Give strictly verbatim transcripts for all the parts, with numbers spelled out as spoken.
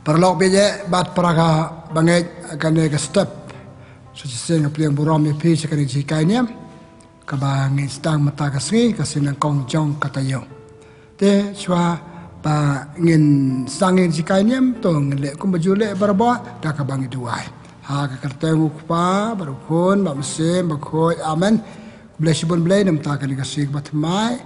Paralok bad para bangeit, kane ka step sa shisien nga pdiang burom ïa phi sha kane ka jinghikai niam kaba ngin sdang mynta ka sngi, ka sngi nyngkong jong ka taïew. Te shuwa ba ngin sdang ïa ka jinghikai niam, to ngin leh kumba ju leh barabor, da kaba ngi duwai. Ha ka kyrteng U Kpa bad U Khun bad U Mynsiem Bakhuid. Amen. Khublei shibun Blei namar kane ka sngi kaba thymmai.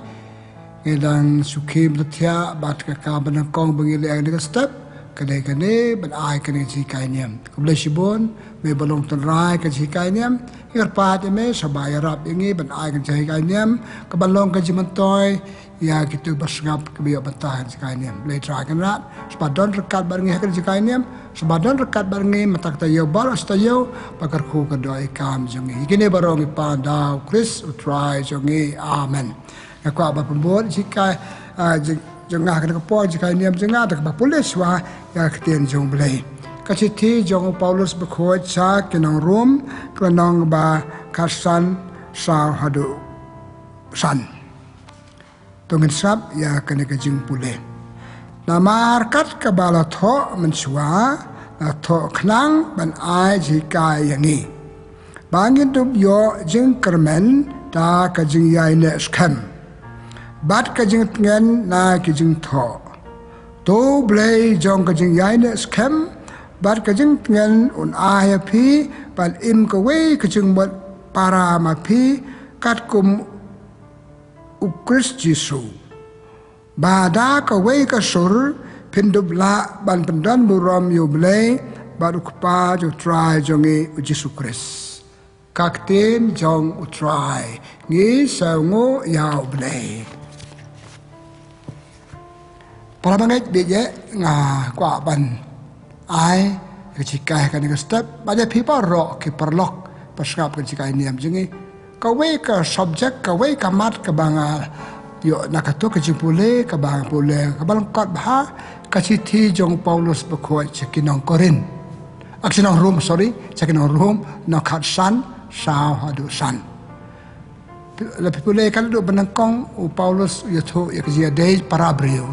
Ngi dang sngewkhia bad ka kam ba nyngkong ba ngi leh ha kane ka step, ka dei kane ban ai kane ka jinghikai niam. Khublei shibun, me ba long tynrai ka jinghikai niam. Ngi kyrpad ïa me sa ba ïarap ïa ngi ban ai kane ka jinghikai niam, ka ban long ka jingmyntoi ïa kito ba sngap, kiba ïoh bynta ha ka jinghikai niam. Blei Trai Kynrad, sa ba don ryngkat bad ngi ha ka jinghikai niam, sa ba don ryngkat bad ngi mynta ka taïew baroh shi taïew, ba kyrkhu ka dohnud ka kam jong ngi. Ïa kine baroh ngi pan da U Khrist U Trai jong ngi. Amen. Nga kwah ban pynbud jinghikai, ah, jing, jong nga ha kane ka por, jinghikai niam jong nga, da kaba pule shuwa ïa ka ktien jong U Blei. Ka shithi jong u Paulus bakhuid sha ki nong Rom, ka lynnong ba khatsan, saw haduh san. To ngin sngap ïa kane ka jingpule. Namar kat kaba la thoh mynshuwa, la thoh khnang ban ai jinghikai ïa ngi, ba ngin dup ïoh jingkyrmen da ka jingïaineh skhem bad ka jingtngen na ki jingthoh. To U Blei jong ka jingïaineh skhem bad ka jingtngen un ai ïa phi ban im kawei ka jingmut para ma phi, katkum U Khrist Jisu, ba da kawei ka sur phin dup lah ban pyndonburom ïa U Blei bad U Kpa jong U Trai jong ngi U Jisu Khrist. Ka ktien jong U Trai. Ngi sngewnguh ïa U Blei. Para bangeit, bad ïa nga kwah ban ai ka jinghikai ha kane ka step, bad ïa phi baroh ki paralok ba sngap ka jinghikai niam jong ngi. Kawei ka subject, kawei ka mat kaba nga ïoh na kato ka jingpule, kaba nga pule, kaba lyngkot bha, ka shithi jong u Paulus bakhuid sha ki nong Korinth. Ah, sha ki nong Rom, sorry, sha ki nong Rom, lynnong khatsan, saw haduh san. Lada phi pule ka lynnong ba nyngkong, u Paulus u ïathuh ïa ka jingïadei para briew,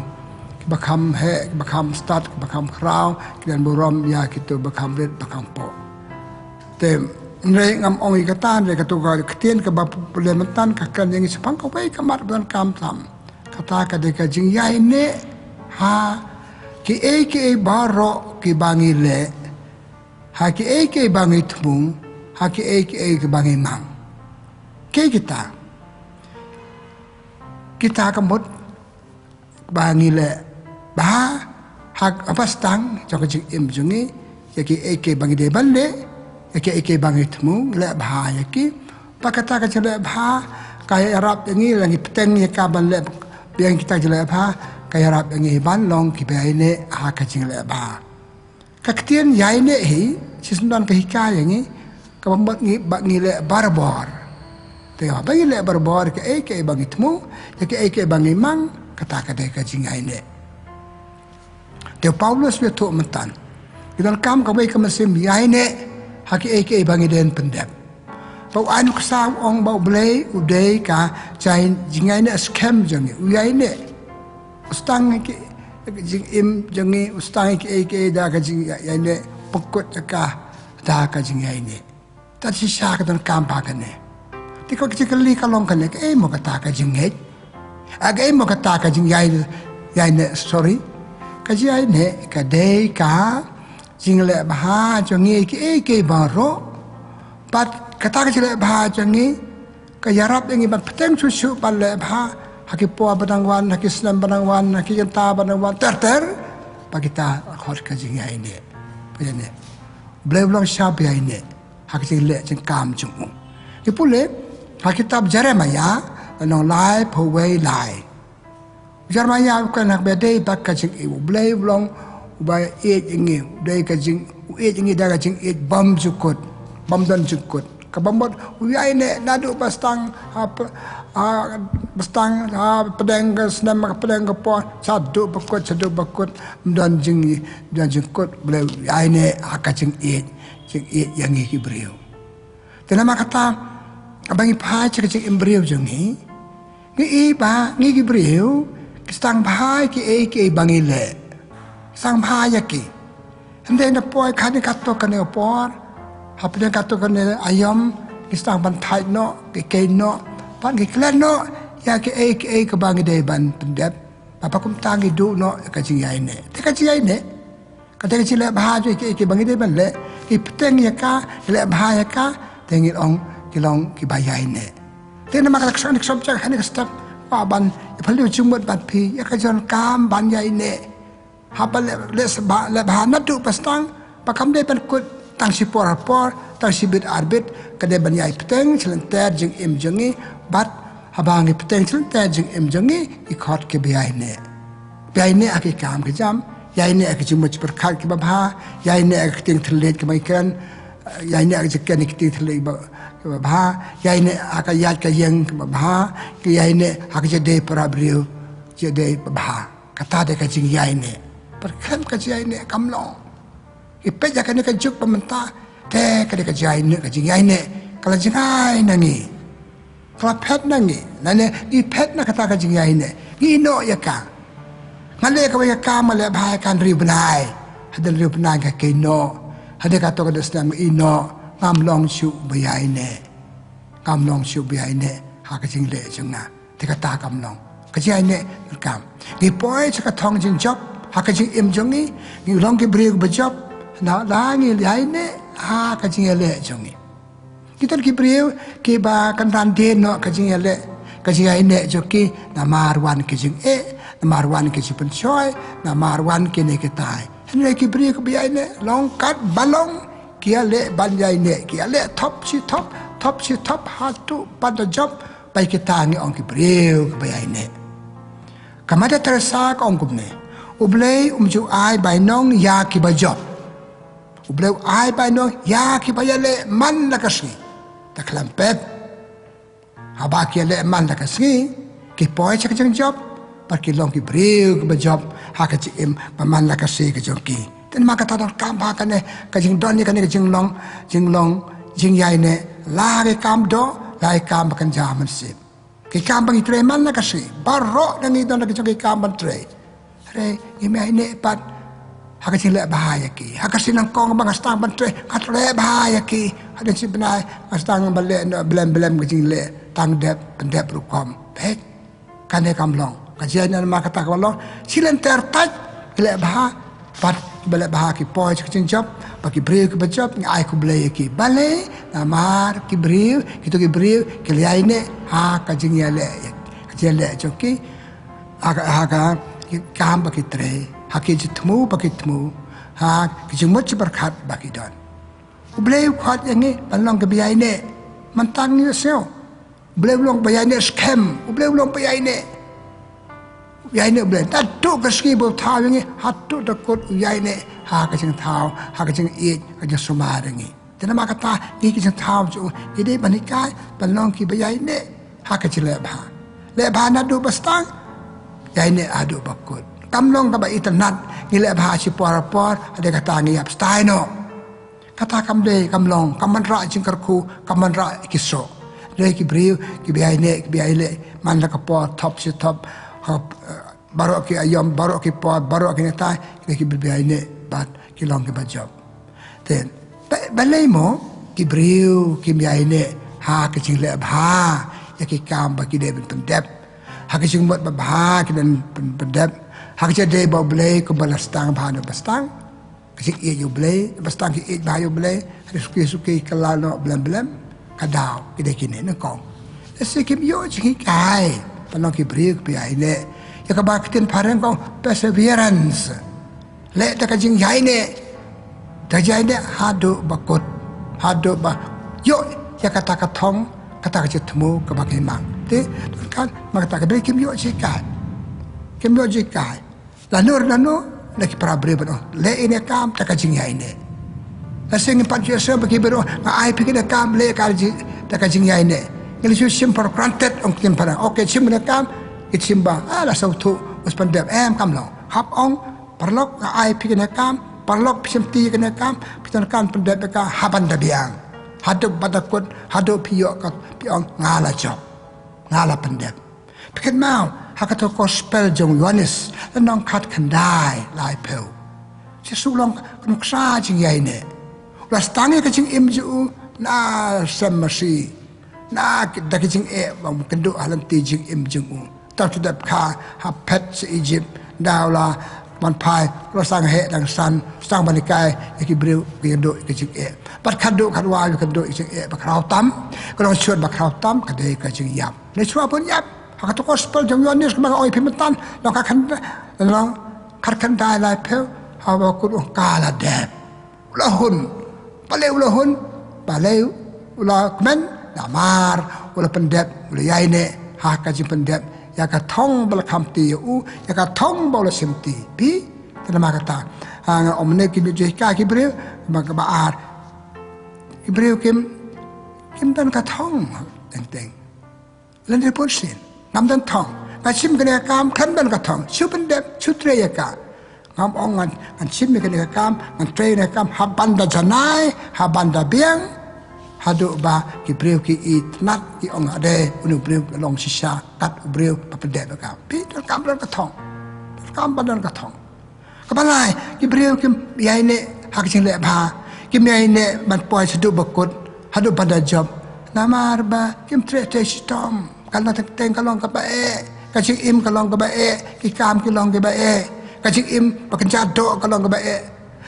kiba kham heh, kiba kham stad, kiba kham khraw, ki don burom ïa kito ba kham rit ba kham poh. Te hynrei ngam ong ïa kata, hynrei kato ka ktien kaba pule mynta ka kren ïa ngi shaphang kawei ka mat ba donkam tam. Kata ka dei ka jingïaineh ha kiei kiei baroh kiba ngi leh, ha kiei kiei ba ngi thmu, ha kiei kiei kiba ngi mang. Kiei kita? Kita ka mut ba ngi leh bha ha, ha ba sdang jong ka jingim jong ngi, ïa kiei kiei ba ngi dei ban leh, ïa kiei kiei ba ngi thmu, ngi leh bha ïa ki. Ba kata ka jingleh bha ka ïarap ïa ngi, lada ngi bteng ïa ka ban leh biang kita ka jingleh bha, ka ïarap ïa ngi ban long kiba ïaineh ha ka jingleh bha. Ka ktien ïaineh hi, shisien don ka hikai ïa ngi, kaba mut ngi, ba ngi leh barabor. Te ba ngi leh barabor, kiei kiei ba ngi thmu, ïa kiei kiei ba ngi mang, kata ka dei ka jingïaineh. Te u Paulus u ïathuh mynta, ngi donkam kawei ka mynsiem ïaineh ha kiei kiei ba ngi dei ban pyndep. Ba u ai nuksa, u ong ba U Blei u dei ka jingïaineh skhem jong ngi, u ïaineh. U sdang ïa ki, ïa ka jingim jong ngi, u sdang ïa kiei kiei da ka jingïaineh, pynkut ïa ka da ka jingïaineh. Te shisha ka donkam ba kane. Te ka jingkylli ka long kane, kaei mo kata ka jingngeit? Ah, kaei mo kata ka jingïai, ïaineh, sorry. Ka jingïaineh ka dei ka jingleh bha jong ngi kiei kiei baroh. Bad kata ka jingleh bha jong ngi ka ïarap ïa ngi ban bteng shuh shuh ban leh bha ha ki por ba dang wan, ha ki snem ba dang wan, ha ki kynta ba dang wan, ter ter. Ba kita khot ka jingïaineh. Ba ïaineh. Blei u long shisha ba ïaineh ha ka jingleh jingkam jong u. Ngi pule ha kitab Jeremaïah, lynnong laiphew wei lai. Jeremaïah u kren ha kaba dei bad ka jingïeit. U Blei u long uba ïeit ïa ngi, u dei ka jing, u ïeit ïa ngi da ka jingïeit bymjukut, bym don jingkut. Kaba mut u ïaineh naduh ba sdang ha, ha, ba sdang ha pdeng ka snem, ha pdeng ka por, shaduh ba kut, shaduh ba kut, ym don jing, ym don jingkut. U Blei u ïaineh ha ka jingïeit, jingïeit ïa ngi ki briew. Te namar kata, haba ngi phai sha ka jingim briew jong ngi, ngi i ba ngi ki briew ki sdang bha ïa kiei kiei ba ngi leh. Sdang bha ïa ki. Ynda na poi kane kato kane ka por, hapdeng kato kane aïom, ngi sdang ban thait noh, ki kei noh, ban ngi klet noh ïa kiei kiei kaba ngi dei ban pyndep. Ba kumta ngi duh noh ïa ka jingïaineh. Te ka jingïaineh, ka dei ka jingleh bha jong kiei kiei ba ngi dei ban leh. Ngi bteng ïa ka, ngi leh bha ïa ka, te ngi ong ki long kiba ïaineh. Te namar kata ka sdang, ka sdang, ka sdang, ka sdang, ba ban ïa phylliew jingmut bad phi ïa ka jong ka kam ban ïaineh. Haba leh, leh bha, leh bha naduh ba sdang, ba kam dei ban kut tang shi por ar por, tang shi bit ar bit, ka dei ban ïai bteng sha lynter jingim jong ngi, bad haba ngi bteng sha lynter jingim jong ngi, ngi khot kiba ïaineh. Ba ïaineh ha ki kam ki jam, ïaineh ha ki jingmut jingpyrkhat kiba bha, ïaineh ha ki ktien thylliej kiba ngi kren, ïaineh ha ki jingkren ki ktien thylliej ba, kiba bha, ïaineh ha ka ïaid ka ïeng kiba bha, ïaineh ha ka jingdei para briew, jingdei ba bha. Kata dei ka jingïaineh. Pyrkhat ka jingïaineh kam long. Ngi peit ïa kane ka juk ba mynta, te ka dei ka jingïaineh, ka jingïaineh ka la jngai na ngi. Ka la phet na ngi. Lane ngi phet na kata ka jingïaineh. Ngi ïehnoh ïa ka. Nga leh kawei ka kam, nga leh bha ïa ka hynriew bnai. Hadien hynriew bnai nga kei noh. Hadien kato ka dei snem nga ïehnoh. Ngam long shuh ba ïaineh. Ngam long shuh ba ïaineh ha ka jingleh jong nga. Te kata kam long ka jingïaineh. Ngi poi sha ka thong jingjop ha ka jingim jong ngi, ngi long ki briew ba jop, na la ngi ïaineh ha ka jingïaleh jong ngi. Ki don ki briew kiba kynran dien noh ka jingïaleh, ka jingïaineh jong ki, namar wan ki jingeh, namar wan ki jingpynshoi, namar wan kine kitai. Hynrei ki briew kiba ïaineh long katba long, ki ïaleh ban ïaineh, ki ïaleh thop shi thop, thop shi thop, haduh ban da jop. Ba ïa kita ngi ong ki briew kiba ïaineh. Ka Mother Teresa ka ong kumne: U Blei um ju ai bainong ïa kiba jop. U Blei u ai bainong ïa kiba ïaleh man la ka sngi. Te khlem pep, haba ki ïaleh man la ka sngi, ki poi sha ka jingjop, bad ki long ki briew kiba jop ha ka jingim ba man la ka sngi ka jong ki. Te namar kata donkam ba kane ka jingdon ïa kane ka jinglong, jinglong jingïaineh, la ki kam doh, la ki kam ba kynja mynsiem. Ki kam ba ngi trei man la ka sngi, baroh na ngi don la ki jong ki kam ban trei. Hynrei ngim ïaineh pat ha ka jingleh bha ïa ki. Ha ka sngi nyngkong ba nga sdang ban trei, nga trei bha ïa ki. Hadien shi bnai nga sdang ban leh noh blem blem ka jingleh, tang dep pyndep rukom. Peit. Kane kam long ka jingïaineh. Namar kata kaba long shi lynter thait, ki leh bha, bad kiba leh bha ki poi sha ka jingjop, bad ki briew kiba jop ngi ai khublei ïa ki. Balei? Namar ki briew, kito ki briew ki la ïaineh ha ka jingïaleh, ka jingïaleh jong ki, ha ka, ha ka, ki kam ba ki trei, ha ki jingthmu ba ki thmu, ha ki jingmut jingpyrkhat ba ki don. U Blei u khot ïa ngi ban long kiba ïaineh. Mynta ngi ïohsngew, U Blei u long ba ïaineh skhem. U Blei u long ba ïaineh. U ïaineh U Blei. Naduh ka sngi ba u thaw ïa ngi haduh da kut u ïaineh ha ka jingthaw, ha ka jingïeit, ka jingsumar ïa ngi. Te namar kata ngi ki jingthaw jong u, ngi dei ban hikai ban long kiba ïaineh ha ka jingleh bha. Leh bha naduh ba sdang, ïaineh haduh ba kut. Kam long kaba itynnad, ngi leh bha shi por por, hadien kata ngi ïap stai noh. Kata kam dei, kam long, kam wanrah jingkyrkhu, kam wanrah ki soh. Dei ki briew kiba ïaineh, kiba ïaineh man la ka por, thop shi thop, hop, eh, baroh ki aïom, baroh ki por, baroh ki nangtai, dei kiba ïaineh bad ki long kiba jop. Te ba, balei mo ki briew kim ïaineh ha ka jingleh bha ïa ki kam ba ki dei ban pyndep, ha ka jingmut ba bha ki dei ban pyndep, ha ka jingïadei bad U Blei kumba la sdang bha na ba sdang. Ka jingïeit ïa U Blei, ba sdang ki ïeit bha ïa U Blei, ha ki suki suki kylla noh blem blem, ka daw ki dei kine nyngkong. Lehse kim ïoh jinghikai ban long ki briew kiba ïaineh. Ïa kaba ka ktien phareng ka ong perseverance. Leh da ka jingïaineh, da ka jingïaineh haduh ba kut, haduh ba ïoh ïa kata ka thong, kata ka jingthmu kaba ki mang. Te donkam, namar kata ka dei kim ïoh jinghikai. Kim ïoh jinghikai. Lano lano, na ki para briew ban ong, leh ïa kane ka kam da ka jingïaineh. Lehse ngim pat ju ïohsngew ba ki briew, nga ai phi kane ka kam, leh ïa ka ji, da ka jingïaineh. Ngi la ju shim for granted, ong ki para. Okay, shim kane ka kam, ki shim ba, ah, la sngewthuh, us pyndep, em kam long. Hap ong, paralok nga ai phi kane ka kam, paralok phi shim ti ïa kane ka kam, phi donkam pyndep ïa ka ha ban da biang. Haduh ba da kut, haduh phi ïoh ka, phi ong nga la jop, nga la pyndep. Phi kynmaw, ha kato ka gospel jong u Ïoannis, lynnong khatkhyndai, laiphew. Jisu u long ka nuksa jingïaineh. U la sdang ïa ka jingim jong u na sem masi, na da ka jingeh ba kynduh ha lynti jingim jong u. Tang shu dep kha ha phet sha Egypt, da u la man phai, u la sdang heh dang san, sdang ban hikai ïa ki briew ki kynduh ïa ka jingeh. Bad khadduh khadwai ki kynduh ïa ka jingeh ba khraw tam, ka long shuh ba khraw tam ka dei ka jingïap. Ne shuwa bun ïap. Ha ka gospel jong Ïoannis kaba nga ong ïa phi mynta, lynnong khat khan, lynnong khat khyndai laiphew, haba kut u ong ka la dep. U la hun. Balei u la hun? Balei u la kmen? Namar u la pyndep, u la ïaineh ha ka jingpyndep ïa ka thong ba la kham ti ïa u, ïa ka thong ba u la shim ti. Phi? Te namar kata, ha, nga ong mynne ki mut jinghikai ki briew, ba kaba ar, ki briew kim, kim don ka thong teng teng. Lane pun sien, ngam don thong. Nga shim kane ka kam khlem don ka thong. Shu pyndep, shu trei ïa ka. Ngam ong ngan, ngan shim ïa kane ka kam, ngan trei ïa kane ka kam ha ban da janai, ha ban da biang. Haduh ba ki briew ki ithnat, ki ong, "Ade, une u briew long shisha kat u briew ba pyndep ïa ka." Phi, donkam don ka thong. Donkam ban don ka thong. Kaba lai, ki briew kim ïaineh ha ka jingleh bha. Kim ïaineh ban poi shaduh ba kut, haduh ban da jop. Namar ba kim treh trei shitom. Ka la teng teng ka long kaba eh. Ka jingim ka long kaba eh. Ki kam ki long kiba eh. Ka jingim ba kynja doh ka long kaba eh.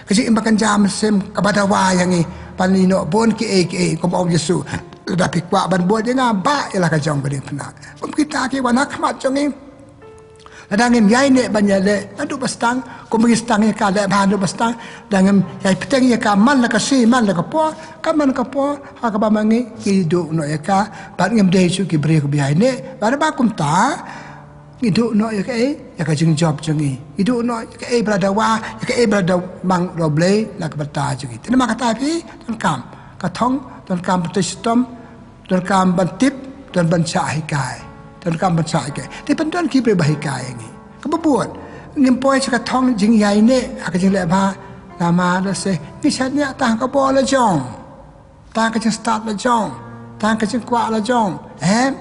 Ka jingim ba kynja mynsiem kaba dawa ïa ngi. Ban ïehnoh bun kiei kiei, kum ong Jisu. Lada phi kwah ban bud ïa nga, bah ïa la ka jong ka diengphna. Kum kita ki wan ha khmat jong ngi. Lada ngim ïaineh ban ïaleh naduh ba sdang, kumba ngi sdang ïa ka leh bha naduh ba sdang, lada ngim ïai bteng ïa ka man la ka sngi man la ka por, ka man ka por, ha kaba ma ngi ngi duh noh ïa ka, bad ngim dei shuh ki briew kiba ïaineh, bad ba kumta ngi duh noh ïa kaei, ïa ka jingjop jong ngi. Ngi duh noh ïa kaei ba la dawa, ïa kaei ba la da mang da U Blei na ka bynta jong ngi. Te namar kata phi, donkam ka thong, donkam ban trei shitom, donkam ban tip, don ban shah hikai. Donkam ban shah hikai. Te pynban don ki briew ba hikai ïa ngi. Kaba bud, ngim poi sha ka thong jingïaineh ha ka jingleh bha, namar lehse ngi shaniah tang ka bor la jong, tang ka jingstad la jong, tang ka jingkwah la jong. Em?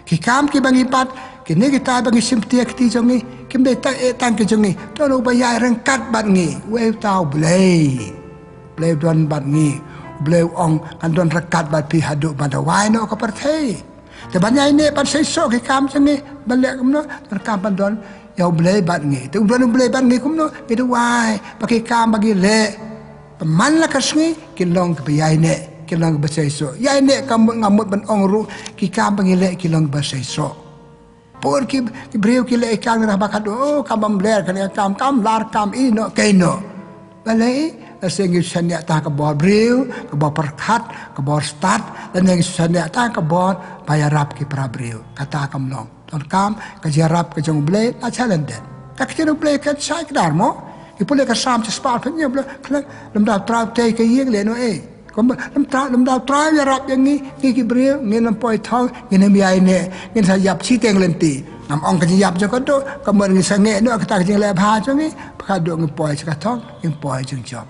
Ki kam kiba ngi bat, kine kita ba ngi shim tiar kti jong ngi, kim dei tang eh tang ki jong ngi. Don uba ïai ryngkat bad ngi, uei uta? U Blei. Blei u don bad ngi. U Blei u ong, ngan don ryngkat bad phi haduh ban da wai noh ka pyrthei. Te ban ïaineh ban seisoh ki kam jong ngi, ban leh kumno, donkam ban don ïa U Blei bad ngi. Te u don U Blei bad ngi kumno, ngi duwai ba ki kam ba ngi leh, ba man la ka sngi, kin long kiba ïaineh, kin long kiba seisoh. Ïaineh ka mut, nga mut ban ong ruh, ki kam ba ngi leh kin long kiba seisoh. Por ki, ki briew ki leh ïa ka ngi, haba ka duh, oh, kam bym ler, kane kam, kam lar, kam ïehnoh, ka ïehnoh. Balei? Lehse ngi shaniah tang ka bor briew, ka bor pyrkhat, ka bor stad, lane ngi shaniah tang ka bor ba ïarap ki para briew. Kata kam long. Donkam ka jingïarap ka jong U Blei, la challenge. Ka ktien U Blei ka shai kdar mo. Ngi pule ka Salm shispah phew hynñiew, U Blei, khlem, lymda U Trai u tei ka ïing, leh noh ei. Kumba, lymda, lymda U Trai u ïarap ïa ngi, ngi ki briew, ngin ym poi thong, ngin ym ïaineh, ngin sa ïap shiteng lynti. Ngam ong ka jingïap jong ka duh, ka mut ngin sangeh noh kita ki jingleh bha jong ngi, ba ka duh ngin poi sha ka thong, ngin poi jingjop.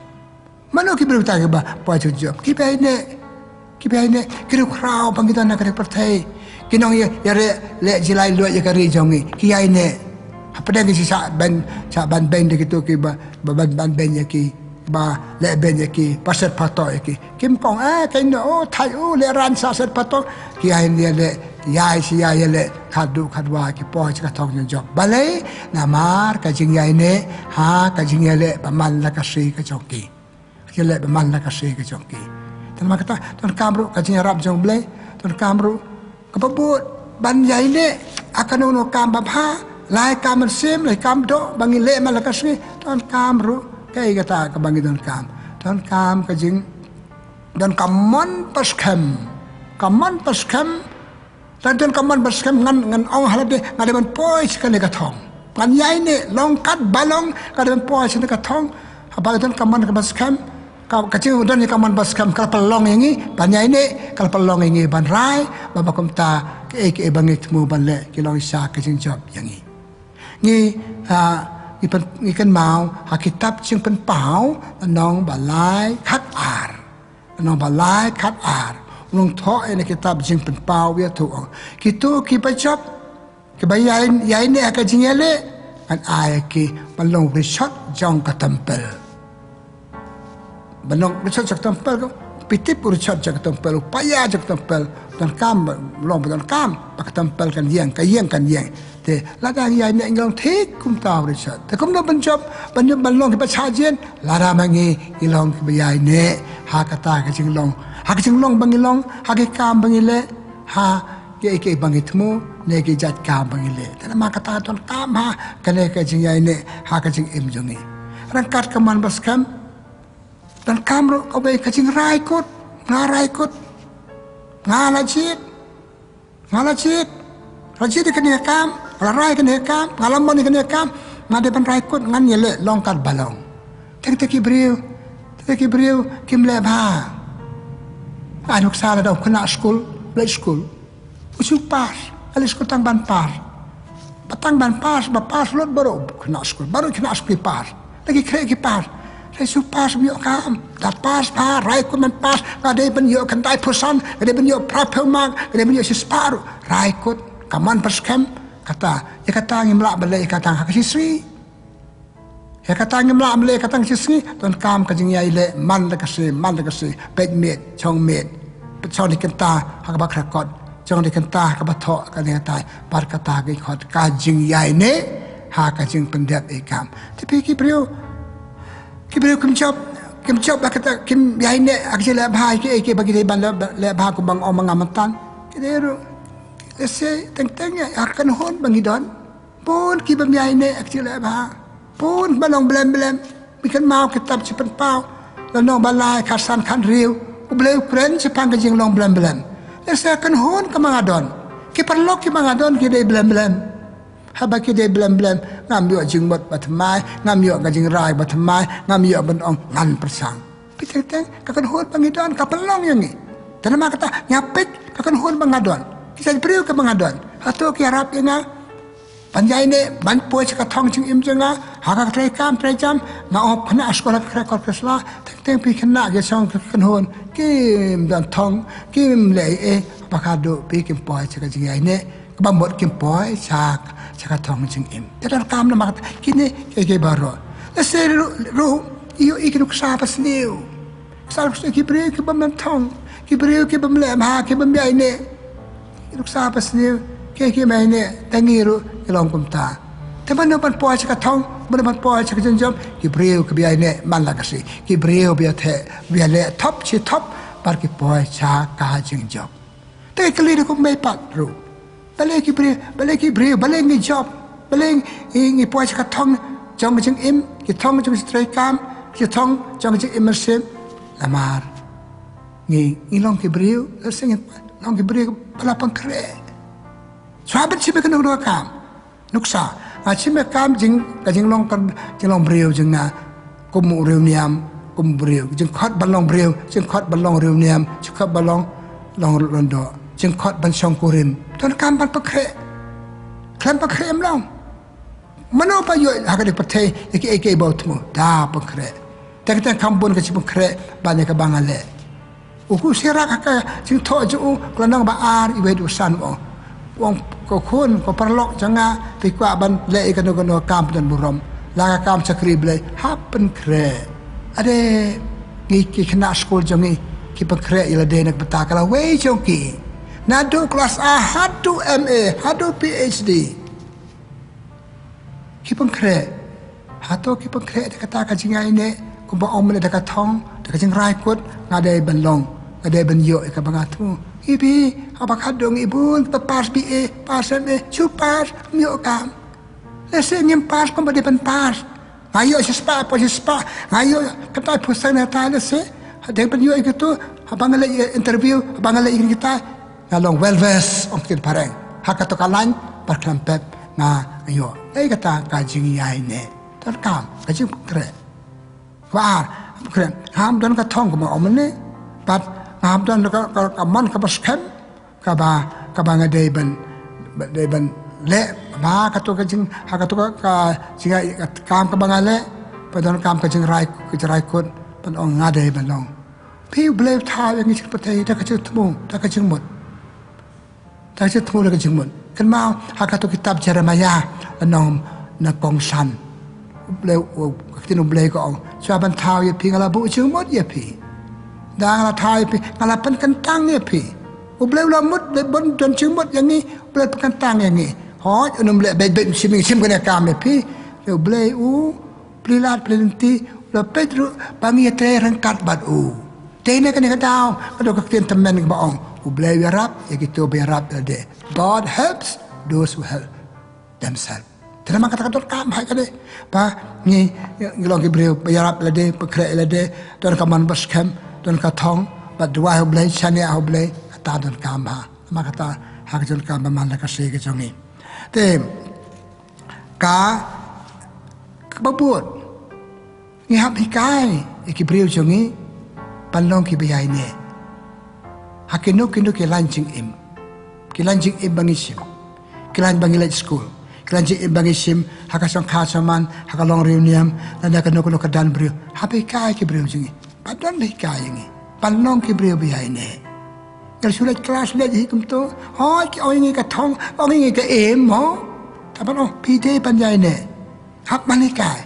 Mano ki briew kita kiba poi jingjop? Kiba ïaineh, kiba ïaineh, ki riewkhraw ba ngi don ha ka pyrthei. Ki nong ïa, ïa leh, leh jingïaleh ïa ka ri jong ngi, ki ïaineh. Hapdeng ki shah ban, shah ban beiñ da kito kiba, ba ban, ban beiñ ïa ki, ba leh beiñ ïa ki, ba set phato ïa ki. Kim ong, eh, ka ïehnoh, oh, thait, oh, lehrain sa set phato. Ki ïaineh leh, ïai shi ïai leh, khadduh khadwai ki poi sha ka thong jingjop. Balei? Namar ka jingïaineh ha ka jingïaleh ba man la ka sngi ka jong ki. Ka jingïaleh ba man la ka sngi ka jong ki. Te namar kata, donkam ruh ka jingïarap jong U Blei, donkam ruh kaba bud ban ïaineh ha kano kano kam babha, la i kam mynsiem, la i kam doh ba ngi leh man la ka sngi, donkam ruh kaei kata kaba ngi donkam. Donkam ka jing, donkam mon baskhem. Ka mon baskhem, la donkam mon baskhem, ngan, ngan ong ha lade, nga dei ban poi sha kane ka thong. Ngan ïaineh, long kat ba long, nga dei ban poi sha kane ka thong. Haba la donkam mon baskhem, ka, ka jingdon ïa ka mon baskhem ka la pynlong ïa ngi ban ïaineh, ka la pynlong ïa ngi ban rai, ba, ba kumta kaei kaei ba ngi thmu ban leh ki long shisha ka jingjop ïa ngi. Ngi, ah, ngi pyn, ngi kynmaw ha kitab Jingpynpaw, lynnong ba lai khat ar. Lynnong ba lai khat ar. U nongthoh ïa kane ka kitab Jingpynpaw u ïathuh, kito kiba jop, kiba ïai, ïaineh ha ka jingïaleh, ngan ai ïa ki ban long rishot jong ka templ. Ba long Richard sha ka templ, phi tip u Richard sha ka templ, u paia sha ka templ, donkam, long ba donkam ba ka templ kan ïeng, ka ïeng kan ïeng. Te lada ngi ïaineh ngi long thik kumta u Richard. Te kumno ban jop, ban jop ban long kiba shah jied, lada ma ngi ngi long kiba ïaineh ha kata ka jinglong, ha ka jinglong ba ngi long, ha ki kam ba ngi leh, ha kiei kiei ba ngi thmu, ne ki jait kam ba ngi leh. Te namar kata donkam ha kane ka jingïaineh ha ka jingim jong ngi. Ryngkat ka mon ba skhem, donkam ruh kawei ka jingrai kut, nga rai kut, nga la jied, nga la jied, la jied ïa kane ka kam, nga la rai ïa kane ka kam, nga la mon ïa kane ka kam, nga dei ban rai kut, ngan ïaleh long kat ba long. Teng te ki briew, teng te ki briew kim leh bha. Ai nuksa lada u khynnah skul, leh skul, u shu pass, leh skul tang ban pass. Ba tang ban pass, ba pass lut baroh khynnah skul, baroh khynnah skul ki pass. Lada ki khreh ki pass, leh shu pass, ym ïoh kam. Da pass bha, rai kut ban pass, nga dei ban ïoh khyndai phew san, nga dei ban ïoh phra phew mark, nga dei ban ïoh shispah ruh, rai kut, ka mon ba skhem. Kata, ïa kata ngim lah ban leh ïa kata ha ka shisngi. Ïa kata ngim lah ban leh ïa kata ha ka shisngi, donkam ka jingïaineh man la ka sngi, man la ka sngi, peit miet, shong miet, shong da ki kynta ha kaba kyrkot, shong da ki kynta ha kaba thoh, kane katai, bad kata ka khot ka jingïaineh ha ka jingpyndep ïa kam. Te phi ki briew, ki briew kim jop, kim jop ba kata, kim ïaineh ha ka jingleh bha, ki, ki ba ki dei ban leh, leh bha kumba nga ong ma nga mynta. Ki dei ruh, lehse teng teng ïa ka kynhun ba ngi don. Bun ki bym ïaineh ha ka jingleh bha. Bun ba long blem blem. Phi kynmaw kitab Jingpynpaw, lynnong ba lai, khatsan khathynriew. U Blei u kren shaphang ka jinglong blem blem. Lehse ka kynhun kaba nga don, ki paralok kiba nga don ki dei blem blem. Haba ki dei blem blem, ngam ïoh jingmut ba thymmai, ngam ïoh ka jingrai ba thymmai, ngam ïoh ban ong ngan pyrshang. Phi teng teng, ka kynhun ba ngi don ka pynlong ïa ngi. Te namar kata nga peit ka kynhun ba nga don, ki jait briew kiba nga don, hato ki ïarap ïa nga ban ïaineh, ban poi sha ka thong jingim jong nga ha ka treikam treijam? Nga ong khynnah skul ha ka Khreh Kot Khrisla, teng teng phi khynnah ki shong ka kynhun, kim don thong, kim leh ei ei, ba ka duh phi kim poi sha ka jingïaineh. Kaba mut kim poi sha, sha ka thong jingim. Te donkam namar kata kine kiei kiei baroh. Lehse ruh, ruh ïohi ki nuksa ba sniew. Sa ruh ki briew ki bym thong, ki briew ki bym leh bha, ki bym ïaineh. Ki nuksa ba sniew, kiei kiei bym ïaineh, te ngi ruh ngi long kumta. Te mano ban poi sha ka thong, mano ban poi sha ka jingjop? Ki briew kiba ïaineh man la ka sngi, ki briew ba ïatheh, ba ïaleh thop shi thop, bad ki poi sha ka jingjop. Te ka kylli da kumne pat ruh. Balei ki briew, balei ki briew, balei ngi jop, balei ngi, ngi poi sha ka thong jong ka jingim, ki thong jong ka jingtrei kam, ki thong jong ka jingim mynsiem? Namar ngi, ngi long ki briew, lehse ngi long ki briew ba la pynkhreh. Shuwa ban shim ïa kano kano ka kam. Nuksa, nga shim ïa ka kam jing, ka jinglong, ka jinglong briew jong nga kum u riewniam, kum u briew. Jingkhot ban long briew, jingkhot ban long riewniam, jingkhot ban long, long lyngdoh, jingkhot ban shongkurim. Donkam ban pynkhreh. Khlem pynkhreh ym long. Mano ba ïoh ha kane ka pyrthei ïa kiei kiei ba u thmu? Da pynkhreh. Te ka teng kham bun ka jingpynkhreh ban ïa kaba nga leh. U Khusyrak ha ka jingthoh jong u, ka lynnong ba ar, iwei haduh san u ong. U ong, ko khun, ko paralok jong nga, phi kwah ban leh ïa kano kano ka kam pynburom, la ka kam shakri Blei, hap pynkhreh. Ade, ngi ki khynnah skul jong ngi ki pynkhreh ïa lade na ka bynta ka lawei jong ki, naduh klas A haduh M A haduh P H D. Ki pynkhreh. Hato ki pynkhreh da kata ka jingïaineh, kumba ong mynne, da ka thong, da ka jingrai kut, nga dei ban long, nga dei ban ïoh ïa kaba nga thmu? Ibi, haba khadduh ngi bun ba pass B A, pass M A, shu pass, ym ïoh kam. Lehse ngim pass kumba dei ban pass. Nga ïoh shispah, poi shispah, nga ïoh kata phew san, kata lehse, dei ban ïoh ïa kito, haba nga leit interview, haba nga leit ïa kita, nga long well versed, ong ktien phareng. Ha kato ka lain, bad khlem pep nga ïoh. Ei kata ka jingïaineh. Donkam ka jingpynkhreh. Kaba ar, pynkhreh. Ngam don ka thong kumba ong mynne. Bad ngam don ka, ka, ka mon kaba skhem, kaba, kaba nga dei ban, dei ban leh bha ha kato ka jing, ha kato ka, ka jing, ka kam kaba nga leh. Ba donkam ka jingrai, ka jingrai kut, ban ong nga dei ban long. Phi, U Blei u thaw ïa ngi sha ka pyrthei da ka jingthmu, da ka jingmut. Da ka jingthmu, da ka jingmut. Kynmaw ha kato kitab Jeremiah, lynnong ba nyngkong san. Blei, u, ka ktien U Blei ka ong, shuwa ban thaw ïa phi nga la buh jingmut ïa phi. Da nga la thaw ïa phi, nga la pynkyntang ïa phi. U Blei u la mut, Blei bun don jingmut ïa ngi, U Blei pynkyntang ïa ngi. Hooid, un ym leh beit beit shim shim kane ka kam ïa phi. Te U Blei u plie lad plie lynti, u la peit ruh ba ngi ïatrei ryngkat bad u. Te ne kane ka daw, ka dei ka ktien tymmen kaba ong, U Blei u ïarap ïa kito ba ïarap ïa lade. God helps those who help themselves. Te namar kata ka donkam bha ïa kane ba ngi, ngi long ki briew ba ïarap ïa lade, ba khreh ïa lade, don ka mon ba skhem, don ka thong, ba duwai ha U Blei, shaniah ha U Blei, kata donkam bha. Namar kata ha ka jingdonkam ba man la ka sngi ka jong ngi. Te ka, kaba bud, ngi hap hikai ïa ki briew jong ngi ban long kiba ïaineh ha kino kino ki lain jingim. Ki lain jingim ba ngi shim, ki lain ba ngi leit skul, ki lain jingim ba ngi shim ha ka shongkha shongman, ha ka long riewniam, lane kano kano ka don briew. Hap hikai ïa ki briew jong ngi, ban don ba hikai ïa ngi ban long ki briew ba ïaineh. Ngi la shu leit klas, leit hi kumto, hooid, ki ong ïa ngi ka thong, ong ïa ngi ka im, mo. Te ban ong phi dei ban ïaineh. Hap ban hikai.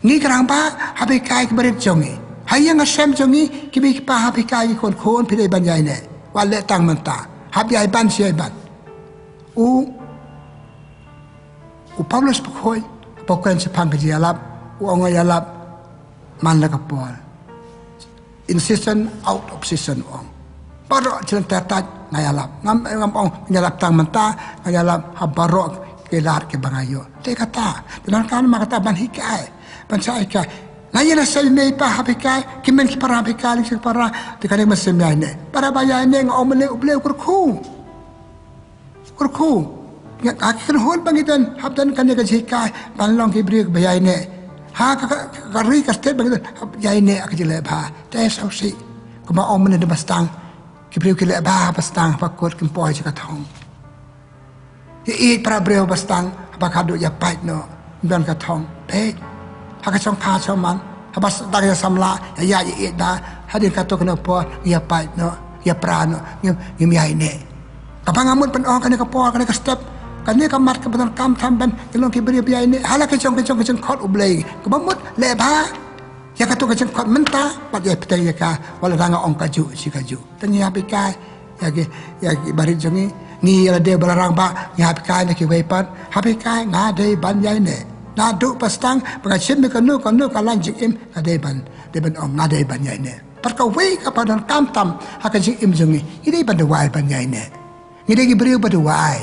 Ngi ka rangbah, hap hikai ki barit jong ngi. Ha ïing ha sem jong ngi, ki mei ki pa hap hikai ki khun, khun phi dei ban ïaineh. Wat leh tang mynta. Hap ïai ban shi ïai ban. U, u Paulus Bakhuid, ba u kren shaphang ka jingïalap, u ong ïalap man la ka por. In season, out of season, u ong. Baroh jingïalap, nga ïalap. Ngam, ngam ong ngan ïalap tang mynta, ngan ïalap ha baroh ki lad kiba nga ïoh. Te kata, te namar kata ban hikai, ban sa hikai. La ïa la sa mei pa hap hikai, ki mei ki para hap hikai, lehse ki para, te kane mynsiem ïaineh. Para ba ïaineh nga ong mynne U Blei u kyrkhu. Kyrkhu. Nga, ha ki kynhun ba ngi don, hap don kane ka jinghikai ban long ki briew ba ïaineh. Ha ka, ka, ka ri ka state ba ngi don, hap ïaineh ha ka jingleh bha. Te sngewsih. Kumba ong mynne da ba sdang, ki briew ki leh bha ba sdang, ba kut kim poi sha ka thong. Ïa ïeit para briew ba sdang, ba ka duh ïa pait noh, don ka thong. Peit. Ha ka shongkha shongman, haba sdang ïa samla, ïa ïa ïa ïeit bha, hadien katto katne por, ïa pait noh, ïa pra noh, ngim, ngim ïaineh. Kaba nga mut ban ong kane ka por, kane ka step, kane ka mat kaba donkam tam ban ngi long ki briew ba ïaineh ha la ka jong ka jong ka jingkhot U Blei. Kaba mut leh bha ïa katto ka jingkhot mynta bad ïa pyrthei ïa ka, wat la dang ong kajuh shi kajuh. Te ngi hap hikai ïa ki, ïa ki barit jong ngi. Ngi ïa lade ba la rangbah ngi hap hikai na kiwei pat. Hap hikai nga dei ban ïaineh. Naduh ba sdang ba nga shim ïa kano kano ka lain jingim nga dei ban, dei ban ong nga dei ban ïaineh. Bad kawei kaba donkam tam ha ka jingim jong ngi, ngi dei ban duwai ban ïaineh. Ngi dei ki briew ba duwai.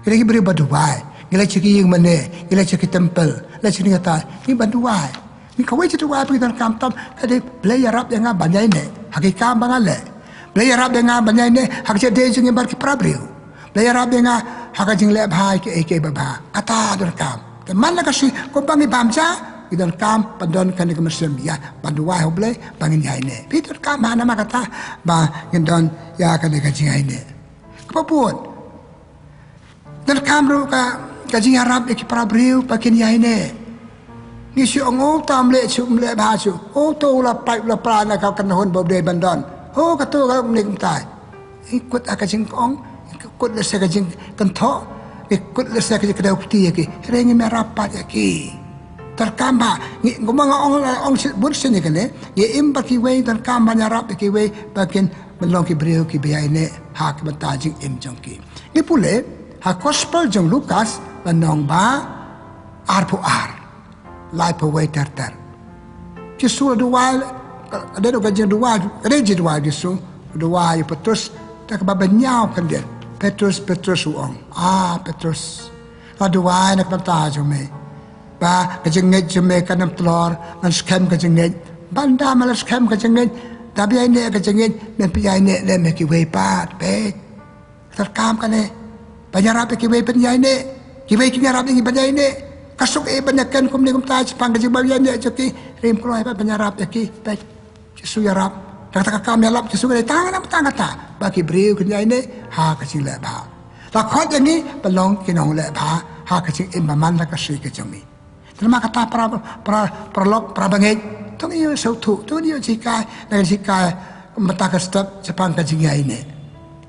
Ngi dei ki briew ba duwai. Ngi leit sha ki ïing mane, ngi leit sha ki temple, leit sha kine kita, ngi ban duwai. Ngi kawei ka jingduwai ba ngi donkam tam ka dei Blei ïarap ïa nga ban ïaineh ha ki kam ba nga leh. Blei ïarap ïa nga ban ïaineh ha ka jingïadei jong ngi bad ki para briew. Blei ïarap ïa nga ha ka jingleh bha ïa kiei kiei ba bha. Kata donkam. Te man la ka sngi kumba ngi bam ja, ngi donkam ban don kane ka mynsiem ïa ban duwai ha U Blei ba ngin ïaineh. Phi donkam ha namar kata ba ngin don ïa kane ka jingïaineh. Kaba bud, donkam ruh ka, ka jingïarap ïa ki para briew ba kin ïaineh. Ngi shu ong, o, tam leh shu, ym leh bha shu. O, to u la pait, u la pra na ka kynhun ba u dei ban don. O, kato ka ym leh kumta. Ngi kut ha ka jingong, ngi kut lehse ka jingkynthoh, ngi kut lehse ka jingkdew kti ïa ki. Hynrei ngim ïarap pat ïa ki. Donkam ba ngi, kumba nga ong, ong shi, bun sien ïa kane, ngi im bad kiwei, donkam ban ïarap ïa kiwei ba kin long ki briew kiba ïaineh ha ka bynta jingim jong ki. Ngi pule ha Gospel jong Lukas, lynnong ba arphew ar, laiphew wei ter ter. Jisu u la duwai, ka dei ka jingduwai, ka dei jingduwai Jisu, u duwai ïa Petrus, te kaba bynñiaw khyndiat. Petrus, Petrus, u ong, a Petrus, nga duwai na ka bynta jong me ba ka jingngeit jong me kan ym tlor, ngan skhem ka jingngeit. Ban da me la skhem ka jingngeit, da ba ïaineh ka jingngeit, men pynïaineh lem ïa kiwei pat, peit. Donkam kane ban ïarap ïa kiwei ban ïaineh. Kiwei kin ïarap ïa ngi ban ïaineh. Ka suk eh ban ïakren kumne kumta shaphang ka jingban ïaineh jong ki. Rim kloi ban ïarap ïa ki. Peit, Jisu ïarap. Kata ka kam ïalap Jisu ka dei tang na tang kata ba ki briew kin ïaineh ha ka jingleh bha. La khot ïa ngi ban long ki nongleh bha ha ka jingim ba man la ka sngi ka jong ngi. Te namar kata para, para, paralok, para bangeit, to ngin ïoh sngewthuh, to ngin ïoh jinghikai na ka jinghikai mynta ka step shaphang ka jingïaineh.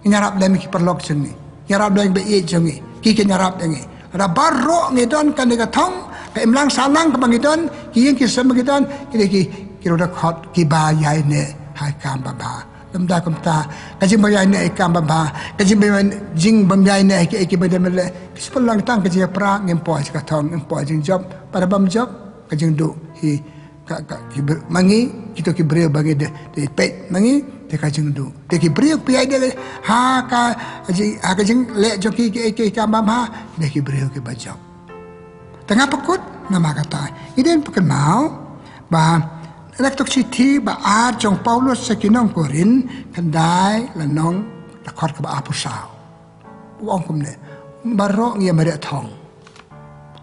Ngin ïarap lem ïa ki paralok jong ngi, ngin ïarap lem ïa ki ba ïeit jong ngi, ki kin ïarap ïa ngi. Lada baroh ngi don kane ka thong, Ka imlang sahlang kaba ngi don, ki ïing ki sem ba ngi don, ki dei ki, ki ruh da khot kiba ïaineh ha ki kam babha. Lymda kumta, ka jingbym ïaineh ha ki kam babha, ka jingbym, jingbym ïaineh ha ki, ha kiba dei ban leh, ki shu pynlong tang ka jingïapra, ngim poi sha ka thong, ngim poi jingjop, bad haba ym jop, ka jingduh hi, ka, ka, ki br-, ma ngi, kito ki briew ba ngi dei, dei peit ma ngi, te ka jingduh. Te ki briew kiba ïaineh ha ka, ha ka jing, ha ka jingleh jong ki, ki, ki kam babha, dei ki briew kiba jop. Te nga pynkut namar kata. Ngi dei ban pynkynmaw ba na kato ka shithi ba ar jong u Paulus sha ki nong Korinth, khyndai lynnong, dkhot kaba arphew saw. U ong kumne: Baroh ngi ïa mareh thong.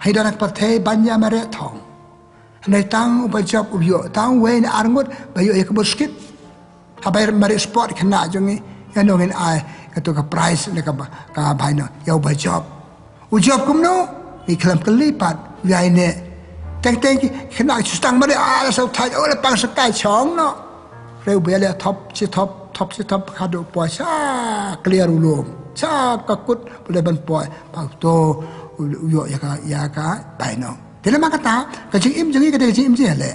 Hynrei na ka pyrthei ban ïa mareh thong. Hynrei tang uba jop u ïoh, tang uwei ne ar ngut ba ïoh ïa ka buskit. Haba ïa mareh sport khynnah jong ngi, ïa no ngin ai kato ka prize ne kaba, ka bainong, ïa uba jop. U jop kumno? Ngi khlem kylli pat, u ïaineh. Teng teng ki khynnah ki shu sdang mareh, ah, la shu thait, oh, la pang sha kai, shong noh. Hynrei uba ïaleh thop shi thop, thop shi thop, khadduh poi sha clear u lum, sha ka kut, pule ban poi, ba uto u, u ïoh ïa ka, ïa ka bainong. Te namar kata, ka jingim jong ngi ka dei ka jingim jingïaleh.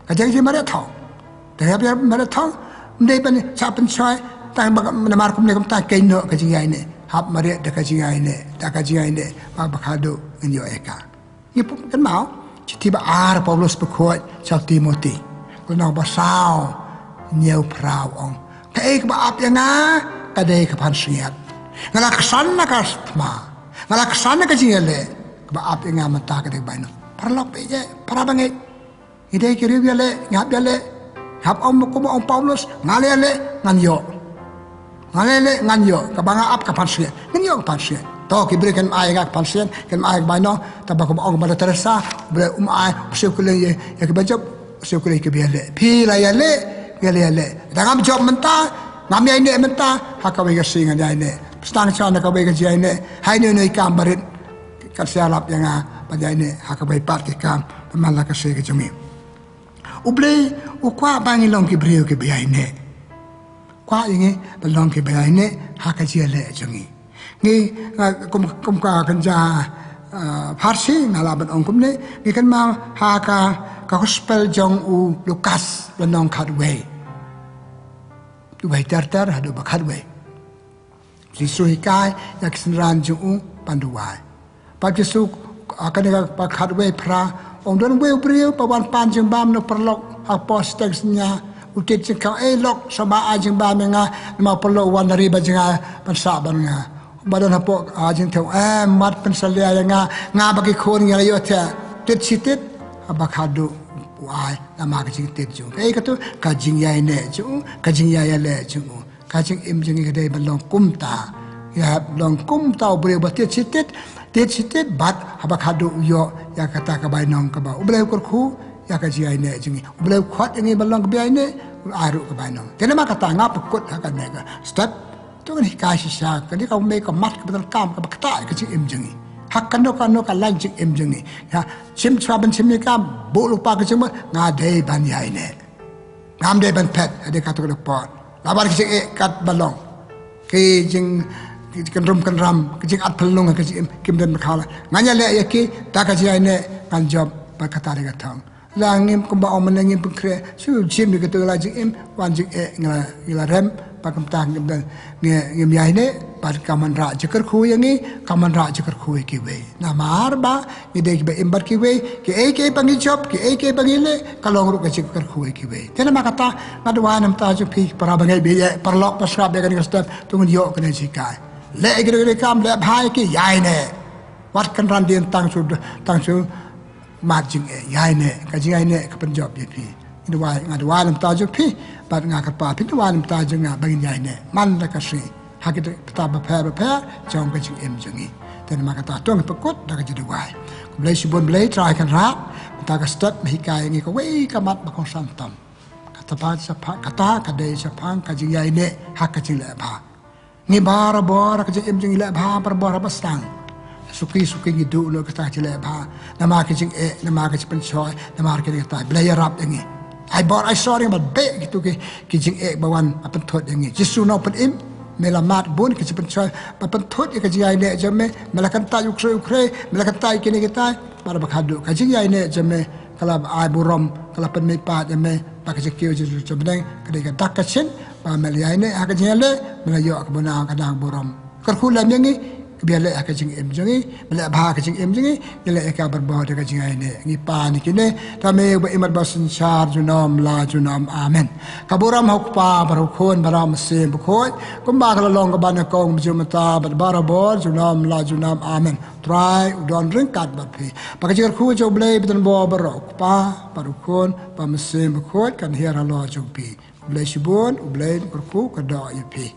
Ka jingim jingmareh thong. Te haba ïa mareh thong, ym dei ban shah pynshoi, tang ba namar kumne kumta, keiñ noh ka jingïaineh. Hap mareh da ka jingïaineh, da ka jingïaineh, ba, ba khadduh ngin ïoh ïa ka. Ngi pynkynmaw, shithi ba ar Paulus ba khuid sha u Timothy. Lynnong ba saw, hynñiew phra, u ong: Kaei kaba ap ïa nga, ka dei ka pansngiat. Nga la ksan na ka thma. Nga la ksan na ka jingïaleh, kaba ap ïa nga mynta ka dei bainong. Paralok ba ïeit, para bangeit. Ngi dei ki riew ïaleh, ngi hap ïaleh. Hap ong kumba ong Paulus, nga la ïaleh, ngan ïoh. Nga la ïaleh, ngan ïoh. Kaba nga ap ka pansngiat. Ngan ïoh ka pansngiat. To, ki briew kin ai ïa nga ka pansngiat, kin ai ka bainong, tang ba kumba ong Mother Teresa, u Blei um ai, u siew kylliang ïa, ïa kiba jop, u siew kylliang ïa kiba ïaleh. Phi la ïaleh, nga la ïaleh. Tang ngam jop mynta, ngam ïaineh mynta, ha kawei ka sngi ngan ïaineh. Sdang shuwa na kawei ka jingïaineh, ha ino ino i kam barit. Kat sa ïarap ïa nga ban ïaineh ha kawei pat ki kam, ba man la ka sngi ka jong ngi. U Blei u kwah ba ngi long ki briew kiba ïaineh. Kwah ïa ngi ban long kiba ïaineh ha ka jingïaleh jong ngi. Ngi, ah, kum, kum ka kynja, ah, pharshi nga lah ban ong kumne, ngi kynmaw ha ka, ka gospel jong u Lukas lynnong khatwei. Wei ter ter haduh ba khatwei. Jisu hikai ïa ki synran jong u ban duwai. Bad Jisu, ah, kane ka ba khatwei phra, ong: Don uwei u briew ba wan pan jingbam na u paralok ha ka por shiteng synñia. U tied jingkhang: Ei lok, sngewbha ai jingbam ïa nga, namar u paralok u wan na ri ba jngai ban sah bad nga. Ba don hapoh, ah, jingthiah: Em, wat pynsalia ïa nga, nga bad ki khun ngi la ïohthiah. Tied shi tied, haba khadduh u ai namar ka jingtied jong u. Kaei kata? Ka jingïaineh jong u, ka jingïaineh jong u. Ka jingim jong ngi ka dei ban long kumta. Ïa long kumta u briew ba tied shi tied, tied shi tied bad haba khadduh u ïoh ïa kata ka bainong kaba U Blei u kyrkhu ïa ka jingïaineh jong ngi. U Blei u khot ïa ngi ban long kiba ïaineh, u ai ruh ka bainong. Te namar kata nga pynkut ha kane ka step. To ngin hikai shisha, kane ka mei ka mat kaba donkam kaba ktah ïa ka jingim jong ngi. Ha kano kano ka lain jingim jong ngi. Ïa, shim shuwa ban shim ïa ka, buh lypa ka jingmut, nga dei ban ïaineh. Ngam dei ban phet, ha dei kato ka por. Lah ban ki jingeh kat ba long. Ki jing, ki jingkynrum kynram, ki jingat pynlong, ki jingim, kim don ba khala. Ngan ïaleh ïa ki, da ka jingïaineh, ngan jop, bad kata dei ka thong. La ngim kumba ong mynne ngim pynkhreh, shu jim ïa kato ka la jingim, wan jingeh, ngi la, ngi la rem, bad kumta ngim don, ngi, ngim ïaineh, bad kam wanrah jingkyrkhu ïa ngi, kam wanrah jingkyrkhu ïa kiwei. Namar ba, ngi dei kiba im bad kiwei, kiei kiei ba ngi jop, kiei kiei ba ngi leh, ka long ruh ka jingkyrkhu ïa kiwei. Te namar kata, nga duwai na ka bynta jong phi, para bangeit ba ïeit, paralok ba sngap ïa kane ka step, to ngin ïoh kane ka jinghikai. Leh ïa ki, ki kam, leh bha ïa ki, ïaineh. Wat kynran dien tang shu, tang shu mad jingeh, ïaineh, ka jingïaineh ka pynjop ïa phi. Nga duwai, nga duwai na ka bynta jong phi, bad nga kyrpad phin duwai na ka bynta jong nga ba ngin ïaineh. Man la ka sngi. Ha ki bynta bapher bapher jong ka jingim jong ngi. Te namar kata to ngin pynkut da ka jingduwai. Khublei shibun Blei Trai Kynrad, mynta ka step ba hikai ïa ngi kawei ka mat ba kongsan tam. Kata ba shaphang, kata ka dei shaphang ka jingïaineh ha ka jingleh bha. Ngi barabor ha ka jingim jong ngi leh bha, barabor haba sdang. Suki suki ngi duh noh kata ka jingleh bha. Namar ka jingeh, namar ka jingpynshoi, namar kane kata. Blei ïarap ïa ngi. Ai bor ai sor ïa ngi ban beh kito ki, ki jingeh ba wan ban pynthut ïa ngi. Jisu Nongpynim, me la mad bun ka jingpynshoi, ban pynthut ïa ka jingïaineh jong me, me la kyntait u khrei u khrei, me la kyntait ïa kine kitai. Ar ba khadduh ka jingïaineh jong me ka la ai burom, ka la pynmih pat ïa me, ba ka jingkiew jong me ka dei ka dak ka shin, ba me la ïaineh ha ka jingïaleh, me la ïoh ka bun ka nang burom. Kyrkhu lem ïa ngi, ba ïaleh ha ka jingim jong ngi, ba leh bha ka jingim jong ngi, ïaleh ïa ka barabor da ka jingïaineh. Ngi pan ïa kine, da me uba im bad uba synshar junom la junom. Amen. Ka burom ha u Kpa bad ha u Khun bad ha u Mynsiem Bakhuid, kumba ka la long kaba nyngkong, mynta bad barabor junom la junom. Amen. Trai u don ryngkat bad phi. Ba ka jingkyrkhu jong U Blei ba donbor baroh, u Kpa bad u Khun bad u Mynsiem Bakhuid kan hiar halor jong phi. U Blei shibun, U Blei kyrkhu ka doh ïa phi.